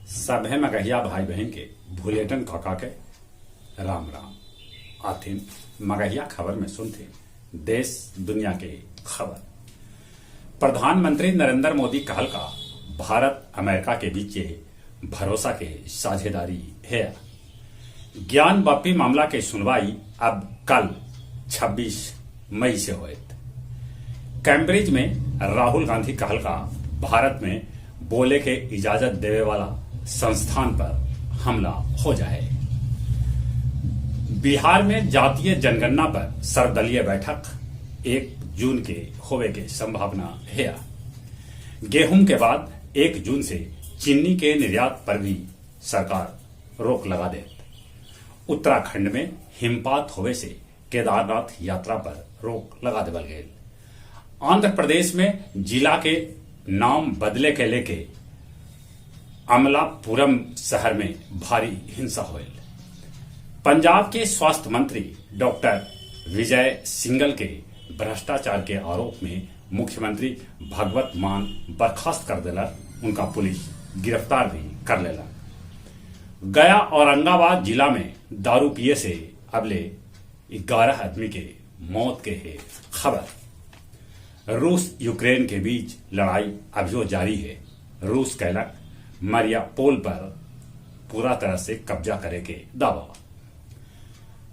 सभे मगहिया भाई बहन के भुलेटन काका के राम राम। आथिन मगहिया खबर में सुनथिन देश दुनिया के खबर। प्रधानमंत्री नरेंद्र मोदी कहल का भारत अमेरिका के बीच भरोसा के साझेदारी है। ज्ञान वापी मामला के सुनवाई अब कल 26 मई से होयत। कैम्ब्रिज में राहुल गांधी कहल का भारत में बोले के इजाजत देवे वाला संस्थान पर हमला हो जाए। बिहार में जातीय जनगणना पर सर्वदलीय बैठक 1 जून के होवे के संभावना है। गेहूं के बाद 1 जून से चीनी के निर्यात पर भी सरकार रोक लगा दे। उत्तराखंड में हिमपात होवे से केदारनाथ यात्रा पर रोक लगा देवल गयल। आंध्र प्रदेश में जिला के नाम बदले के लेके अमलापुरम शहर में भारी हिंसा होयल। पंजाब के स्वास्थ्य मंत्री डॉक्टर विजय सिंगल के भ्रष्टाचार के आरोप में मुख्यमंत्री भगवत मान बर्खास्त कर देला। उनका पुलिस गिरफ्तार भी कर लेला। गया औरंगाबाद जिला में दारू पिए से अबले 11 आदमी के मौत के है खबर। रूस यूक्रेन के बीच लड़ाई अभियो जारी है। रूस कहलक मरियापोल पर पूरा तरह से कब्जा करे के दावा।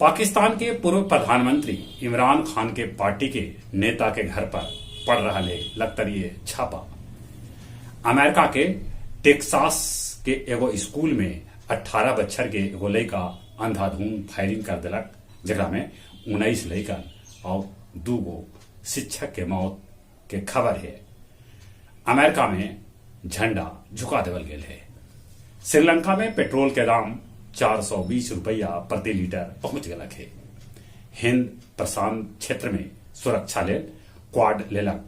पाकिस्तान के पूर्व प्रधानमंत्री इमरान खान के पार्टी के नेता के घर पर पड़ रहा ले लगतरिये छापा। अमेरिका के टेक्सास के एगो स्कूल में 18 बच्छर के एगो लड़का अंधाधुंध फायरिंग कर देलक, जेकरा में 19 लड़का और 2 गो शिक्षक के मौत के खबर है। अमेरिका में झंडा झुका देवल गेल है। श्रीलंका में पेट्रोल के दाम 420 रुपया प्रति लीटर पहुंच गलक है। हिंद प्रशांत क्षेत्र में सुरक्षा लेल क्वाड लेलक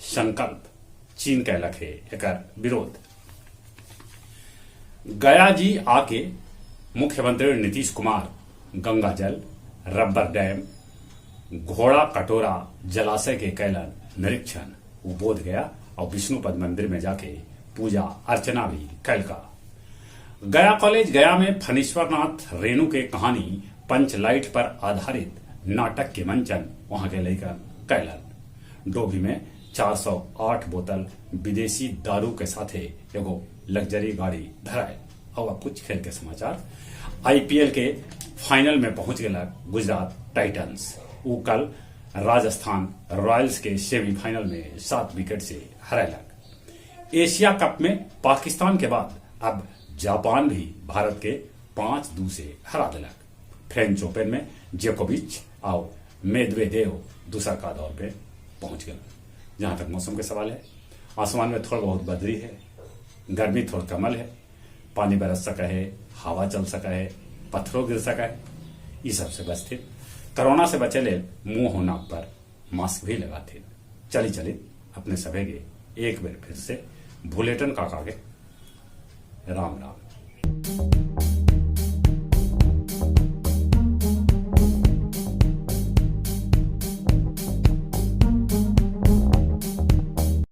संकल्प, चीन कहलक है एकर विरोध। गया जी आके मुख्यमंत्री नीतीश कुमार गंगा जल, रबर डैम, घोड़ा कटोरा जलाशय के कैलन निरीक्षण। वो बोध गया और विष्णुपद मंदिर में जाके पूजा अर्चना भी कैलका। गया कॉलेज गया में फणीश्वरनाथ रेणु के कहानी पंचलाइट पर आधारित नाटक के मंचन वहां के लेकर कैलन। डोभी में 408 बोतल विदेशी दारू के साथे एगो लग्जरी गाड़ी धराए। और अब कुछ खेल के समाचार। आईपीएल के फाइनल में पहुंच गया गुजरात टाइटंस। वो कल राजस्थान रॉयल्स के सेमीफाइनल में 7 विकेट से हरायलक। एशिया कप में पाकिस्तान के बाद अब जापान भी भारत के 5-2 से हरा दिलक। फ्रेंच ओपन में जोकोविच और मेदवेदेव दूसरा का दौर पे पहुंच गए। जहां तक मौसम के सवाल है, आसमान में थोड़ा बहुत बदरी है, गर्मी थोड़ा कमल है, पानी बरस सका है, हवा चल सका है, पत्थरों गिर सका है, ये सबसे बचते। कोरोना से बचे ले मुंह हो नाक पर मास्क भी लगाते। चली चली अपने सभे के एक बार फिर से भुलेटन काका के राम राम।